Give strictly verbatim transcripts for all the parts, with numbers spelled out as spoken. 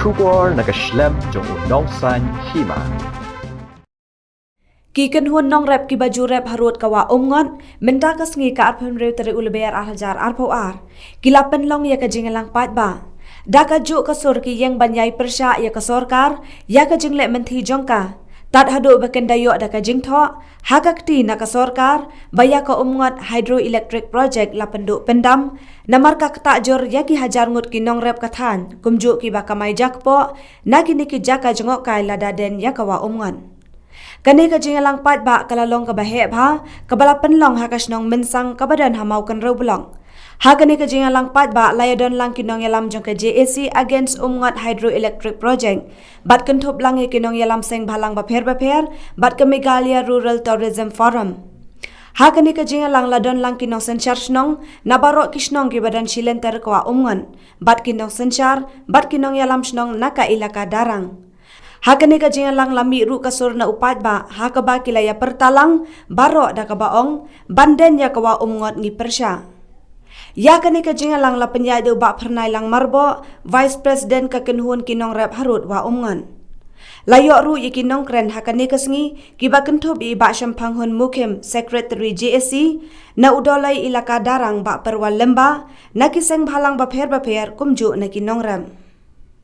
Khubor na ka shlem jong u Nongsaiñ Hima. Ki kynhun nongrep kiba ju rep harud ka Wah Umngot, mynta ka sngi ka arphew hynriew tarik u Lber ar hajar arphew ar, ki la pynlong ïa ka jingïalang paidbah. Da ka juh ka sur ki ïeng ban ïai pyrshah ïa ka sorkar ïa ka jingleh mynthi jong ka, tad haduh ba kin da ïoh da ka jingthoh ha ka kti na ka sorkar ba ïa ka Umngot Hydroelectric Project la pynduh pyndam, namar ka ktah jur ïa ki hajar ngut ki nongrep ka thaiñ, kumjuh kiba kamai jakpoh na kine ki jaka jngohkai lada den ïa ka Wah Umngot. Kane ka jingïalang paidbah ka la long kaba heh bha, kaba la pynlong ha ka shnong Mynsang kaba don ha Mawkynrew Block. Ha kane ka jingïalang paidbah la ïadon lang ki nongïalam jong ka J A C against Umngot Hydroelectric Project, bad kynthup lang ïa ki nongïalam seng bhalang bapher bapher bad ka Meghalaya Rural Tourism Forum. Ha kane ka jingïalang la don lang ki nongsynshar shnong na baroh ki shnong kiba don shilynter ka Wah Umngot, bad ki nongsynshar bad ki nongïalam shnong na ka ilaka Darrang. Ha kane ka jingïalang la mih ruh ka sur na u paidbah ha kaba ki la ïa pyrta lang baroh da kaba ong, ban den ïa ka Wah Umngot ngi pyrshah. Ïa kane ka jingïalang la pynïaid da u Bah Phyrnai Langmarboh, Vice President ka kynhun ki nongrep harud Wah Umngot. La ïoh ruh ïa ki nongkren ha kane ka sngi kiba kynthup ïa i Bah Shemphang Hun Mukhim, Secretary J A C, na u Doloi Ilaka Darrang Bah Pyrwal Lyngba, na ki seng bhalang bapher bapher kumjuh na ki nongrep.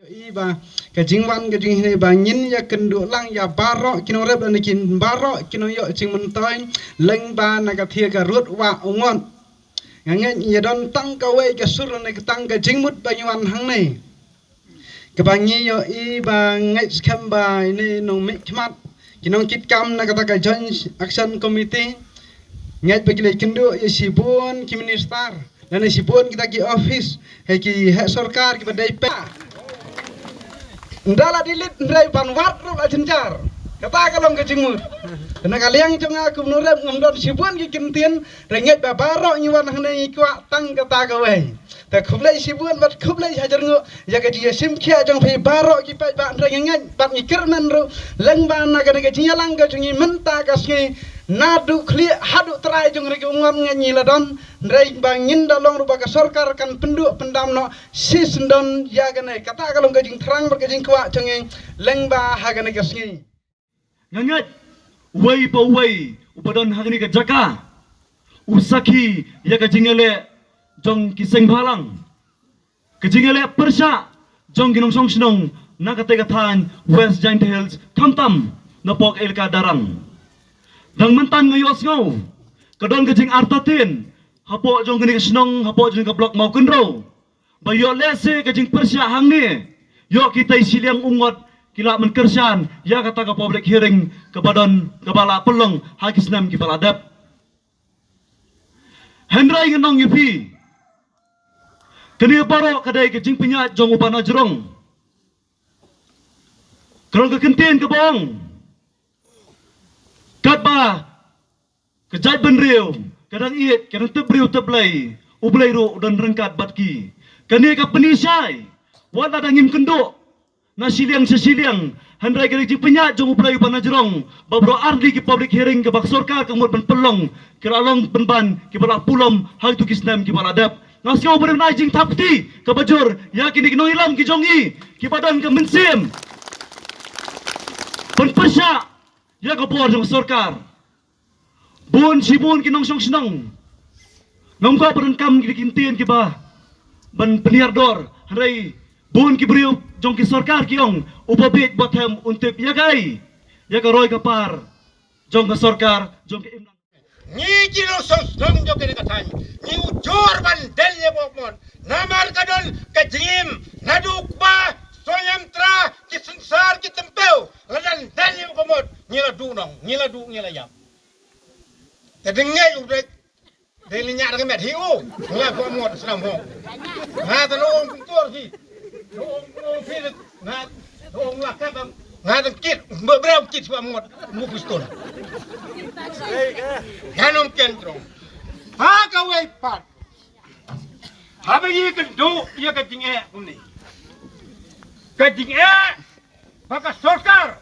I ba ka jingwan ka jinghikai ba ngin ïa kynduh lang ïa baroh ki nongrep lane ki baroh ki nongïoh jingmyntoi lyngba na ka thie ka rud Wah Umngot. Nga ngeit ïa don tang kawei ka sur lane ka tang ka jingmut ba ngi wan hangne. Kaba ngi ïohi ba ngeit skhem ba ine nongmihkhmat ki nongkitkam na kata ka Joint Action Committee, ngeit ba ki la kynduh ïa shibun ki minister lane shibun kita ki office, ha ki heh sorkar kiba dei pep. Nda la delete hynrei ban wad ruh la jynjar. Kata ka long ka jingmut. Na ka liang jong nga kum nongrep ngam don shibun ki kyntien, hynrei ngeit ba baroh ngi wan hangne ngi kwah tang kata kawei. Te khublei shibun bad khublei hajar nguh ïa ka jingïashim khia jong phi baroh ki paidbah, hynrei ngi ngeit bad ngi kyrmen ruh lyngba na kane ka jingïalang ka jong ngi mynta ka sngi, naduh khlieh haduh trai jong ri ka Umngot ngeit ngi la don, hynrei ba ngin da long ruh ba ka sorkar kan pynduh pyndam noh shisyndon ïa kane. Kata ka long ka jingthrang bad ka jingkwah jong ngi lyngba ha kane ka sngi. Nga ngeit uwei pa uwei uba don ha kane ka jaka u sakhi ïa ka jingïaleh jong ki seng bhalang, ka jingïaleh pyrshah jong ki nongshong shnong na katei ka thaiñ West Jaintia Hills, khamtam na pok Elaka Darrang. Dang mynta nga ïohsngew ka don ka jingartatien hapoh jong kane ka shnong, hapoh jong ka block Mawkynrew, ba ïoh lehse ka jingpyrshah hangne ïoh kitei shiliang Umngot ki la mynkyrshan ïa kata ka public hearing kaba don, kaba la pynlong ha ki snem kiba la dep. Hynrei ngan ong ïa phi, kane baroh ka dei ka jingpynïaid jong u Bah Najrong. Ka long ka kyntien kaba ong, katba ka jaitbynriew ka dang ïeit, ka dang tip briew tip Blei, U Blei ruh u don ryngkat bad ki. Kane ka pynïaid shai wat la dang ngim kynduh na shiliang sha shiliang, hynrei ka dei ka jingpynïaid jong U Blei u Bah Najrong ba baroh artylli ki public hearing kaba ka sorkar ka mut ban pynlong, ki la long pynban kiba la pulom ha kito ki snem kiba la dep. Nga sngew ba dei ban ai jingthap kti kaba jur ïa kine ki nongïalam ki jong ngi kiba don ka mynsiem ban pyrshah ïa ka bor jong ka sorkar. Bun shibun ki nongshong shnong, ngam kwah ban donkam ki kyntien kiba ban pynhiar dor, hynrei bun ki briew jong ki sorkar ki ong, uba bieit ba them un tip ïa kaei, ïa ka roi ka par jong ka sorkar, jong ka imlang. Ngi ki nongshong shnong jong kane ka thaiñ ngi ujor ban den ïa ka Umngot, namar ka don ka jingim naduh kba, sngewthuh, ki synsar ki tympew, la dang den ïa ka Umngot, ngi la duh nong, ngi la duh, ngi la ïap. Te dang ngeit u dei, dei li ñiah da ka met hi u. Nga ka Umngot snam ho. Nga te lo ong kumtor hi. Lo ong, lo ong phi de, nga, lo ong la ka bang. Nga te kit, mbe breu kit swa Umngot, mu pistol. Nga nong ken trong. Ha kawei pat. Haba ngi kynduh ïa ka jingeh kumne, ka jingeh ba ka sorkar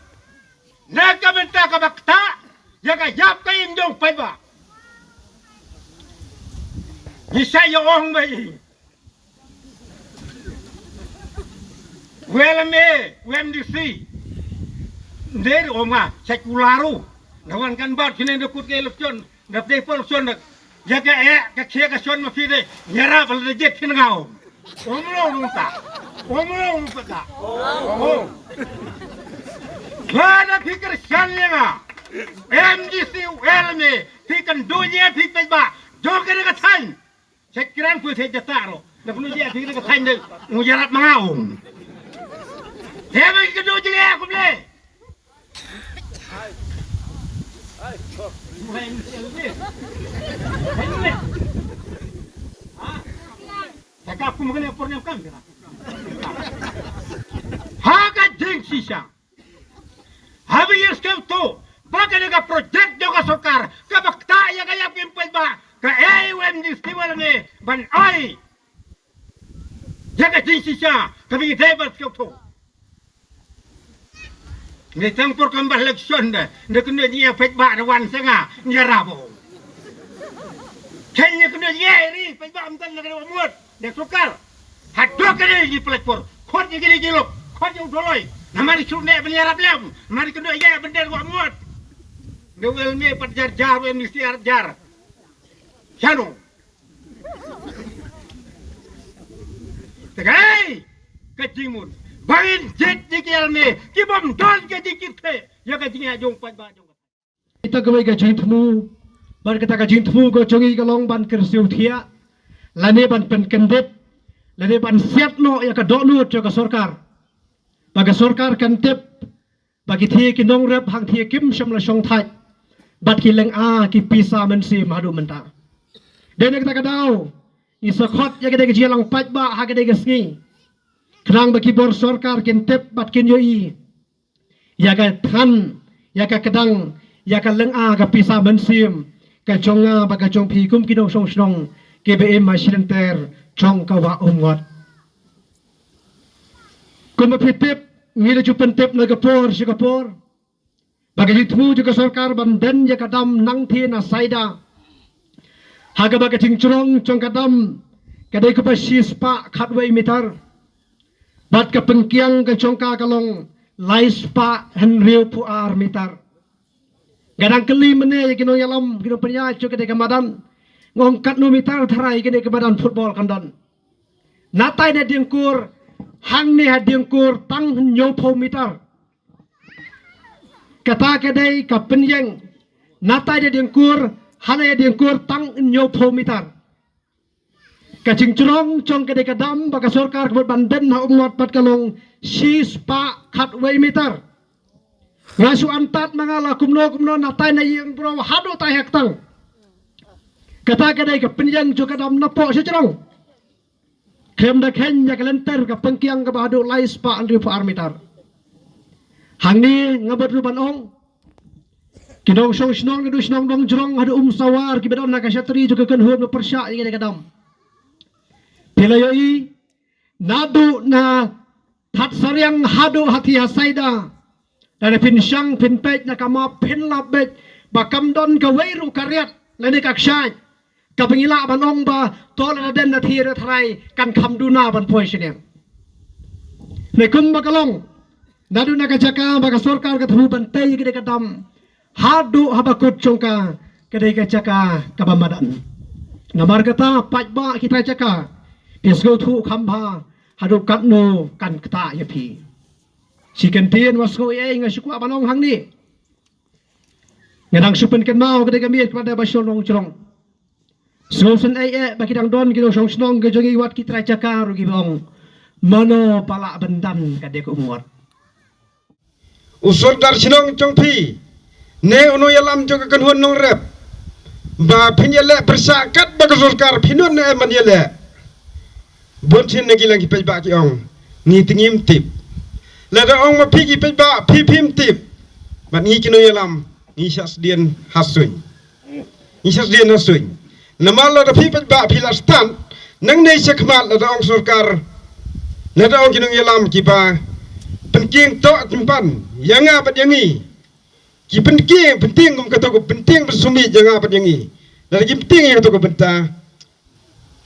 na ka bynta kaba ktah ïa ka ïap ka im jong paidbah. Ngi sa ïa ong ba i Wel me, wem di si. Nder oma, sekularu. Nawan kan bat sini dekut ke election. Dap dei pol shon dak. Ya ka e, ka khia ka shon ma phi de. Nyara bal de jet phi ngau. Omlo nungta. Omlo nungta. Oh. Lada phi Christian ya nga. M D C, L M A, phi kan do ye phi pej ba. Jo ke de ka thain. Sek kirang phi sek jata ro. Dak nu ye phi de ka thain de. Ngu yarap mangau. He ba ki do ye aku ble. Ha ka jingshisha. Haba ïa skhem to ba ka dei ka project jong ka sorkar kaba ktah ïa ka ïap kim peit ba ka A U M D C wala ne ban ai ïa ka jingshisha kaba ngi dei ban skhem to. Ngi tang por kam ba election de, ngi kynduh ngi ïa peit ba da wan sha nga, ngi ïa rabo. Ken ngi kynduh ngi ïa ri, peit ba am tan na ka mut, de sukar. Hadok kane ngi peit por, khot ngi kine ngi lok, khot ngi u doloi. Namar ngi shu ne ban ïa rap lem, namar ngi kynduh ïa ban der wa mut. Ngi wel me pat jar jar, wel me siar jar. Shano. Te ka ei ka jingmut ba ngin jied ïa ki L M A ki bym don ka jingkit khlieh ïa ka jingïaid jong paidbah jong ka. Ita kawei ka jingthmu, bad kata ka jingthmu ka jong ngi ka long ban kyrsiew thiah lane ban pynkyndit lane ban siat noh ïa ka dohnud jong ka sorkar. Ba ka sorkar kan tip ba ki thie ki nongrep hangthie kim shym la shong thait bad ki lynga ki pisa mynsiem haduh mynta. Dei na kata ka daw ngi sa khot ïa ka dei ka jingïalang paidbah ha ka dei ka sngi, khnang ba ki bor sorkar kin tip bad kin ïohi ïa ka than, ïa ka kdang, ïa ka lynga ka pisa mynsiem ka jong nga bad ka jong phi kum ki nongshong shnong kiba im ha shilynter jong ka wah Umngot. Kumba phi tip, ngi la ju pyntip na ka por sha ka por ba ka jingthmu jong ka sorkar ban den ïa ka dam nangthie na Saida, ha kaba ka jingjrong jong ka dam ka dei kaba shispah khatwei mitar, bad ka pynkiang ka jong ka ka long laispah hynriewphew ar mitar. Nga dang kylli mynne ïa ki nongïalam, ki nongpynïaid jong ka dei ka madan, nga ong katno mitar tharai ka dei ka madan football kan don. Natai na Diengkur hangne ha Diengkur tang hynñiewphew mitar. Kata ka dei ka pynïeng. Natai na Diengkur hangne ha Diengkur tang hynñiewphew mitar. Ka jingjrong jong ka dei ka dam ba ka sorkar ka mut ban den ha Umngot pat ka long shispah khatwei mitar. Nga shu antad ma nga la kumno kumno natai na ïing bro haduh tai ha ktang. Kata ka dei ka pynïeng jong ka dam napoh sha jrong. Khlem da kheiñ ïa ka lynter ka pynkiang kaba haduh laispah hynriewphew ar mitar. Hangne nga bad ruh ban ong ki nongshong shnong naduh shnong Nongjrong haduh Umsawar kiba don ha ka shatri jong ka kynhun ba pyrshah ïa ka dam. Phi la ïohi naduh na Thatsariang haduh ha thie ha Saida. Lada phin shang phin peit na ka map phin lap beit ba kam don kawei ruh ka riat lane ka kshaid kaba ngi lah ban ong ba to lada den na thie ruh tharai kan kham duna ban poi shane. Ne kumba ka long naduh na ka jaka ba ka sorkar ka thmu ban tei ïa ka dei ka dam haduh haba kut jong ka ka dei ka jaka kaba madan. Namar kata paidbah ki trai jaka, phi sngewthuh kham bha haduh katno kan ktah ïa phi. Shi kyntien wa sngew ei ei nga shu kwah ban ong hangne. Nga dang shu pynkynmaw ka dei ka miet kaba dei ba shnong Nongjrong. Sngewsynei eh ba ki dang don ki nongshong shnong ka jong ngi wat ki trai jaka ruh kiba ong mano ba lah ban dan ka dei ka Umngot. U sordar shnong jong phi ne u nongïalam jong ka kynhun nongrep ba phin ïaleh pyrshah kat ba ka sorkar phi nud ne em ban ïaleh. Bun sien na ki lang ki paidbah ki ong ngi te ngim tip. Lada ong ma phi ki paidbah phi phim tip. Bad ngi ki nongïalam ngi shah sdien ha suiñ. Ngi shah sdien ha suiñ. Namar lada phi paidbah phi la stad nangne shakhmat lada ong sorkar, lada ong ki nongïalam kiba pynkieng to tympan ïa nga bad ïa ngi. Ki pynkieng pyntieng kum kato ka pyntieng pynsumit ïa nga bad ïa ngi. Lada ki pyntieng ïa kato ka bynta.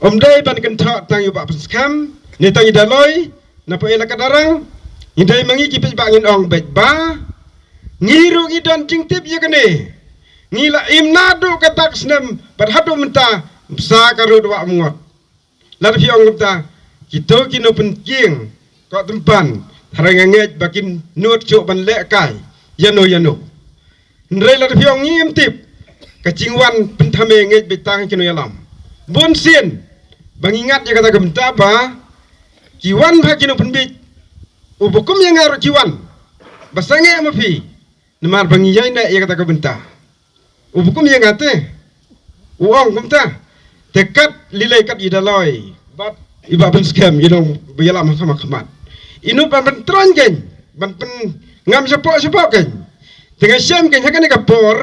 Ym dei ban kynthoh tang ïa u Bah Pynskhem ne tang ïa Daloi na pyrshah la ka darang. Ngi dei ma ngi ki paidbah ngin ong beit ba ngi ruh ngi don jingtip ïa kane. Ngi la im naduh kata ka snem bad haduh mynta, bsa ka rud Wah Umngot. Lada phi ong kumta, kito ki nongpynkieng koh tympan, hynrei nga ngeit ba kin nud shuh ban lehkai ïano ïano. Hynrei lada phi ong ngim tip, ka jingwan pynthame ngeit beit tang ki nongïalam. Bun sien ba ngi ngat ïa kata ka bynta ba ki wan bha ki nongpynbeit, u ba kum ïa nga ruh ki wan ba sangeh ma phi. Namar ba ngi ïaineh ïa kata ka bynta. U ba kum ïa nga te u ong kumta. Te kat lei lei kat i Daloi bad i Bah Pynskhem, i nongïalam ha khmat khmat. I nud ban pyntroiñ kein, ban pynngam shapoh shapoh kein. Te nga shem kein ha kane ka por,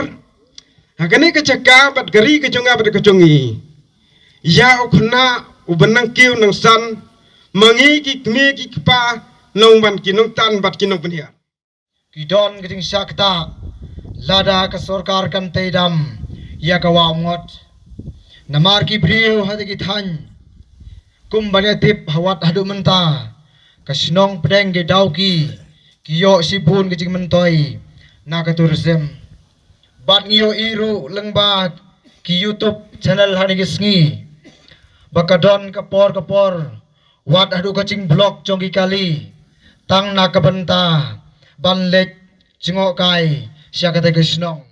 ha kane ka jaka bad ka ri ka jong nga bad ka jong i, ïa u khynnah u ba nang kiew nang san, ma ngi ki kmie ki kpa, nongwan ki nongtan bad ki nongpynhiar. Ki don ka jingshah ktah lada ka sorkar kan tei dam ïa ka Wah Umngot. Namar ki briew ha ki thaiñ, kum ban ïatip, ha wat haduh mynta ka shnong pdeng ki Dawki ki ïoh shibun ka jingmyntoi na ka tourism. Bad ngi ïohi ruh lyngba ki YouTube channel ha kine ki sngi ba ka don ka por ka por, wat haduh ka jingblok jong ki kali, tang na ka bynta ban leit jngohkai sha kata ka shnong.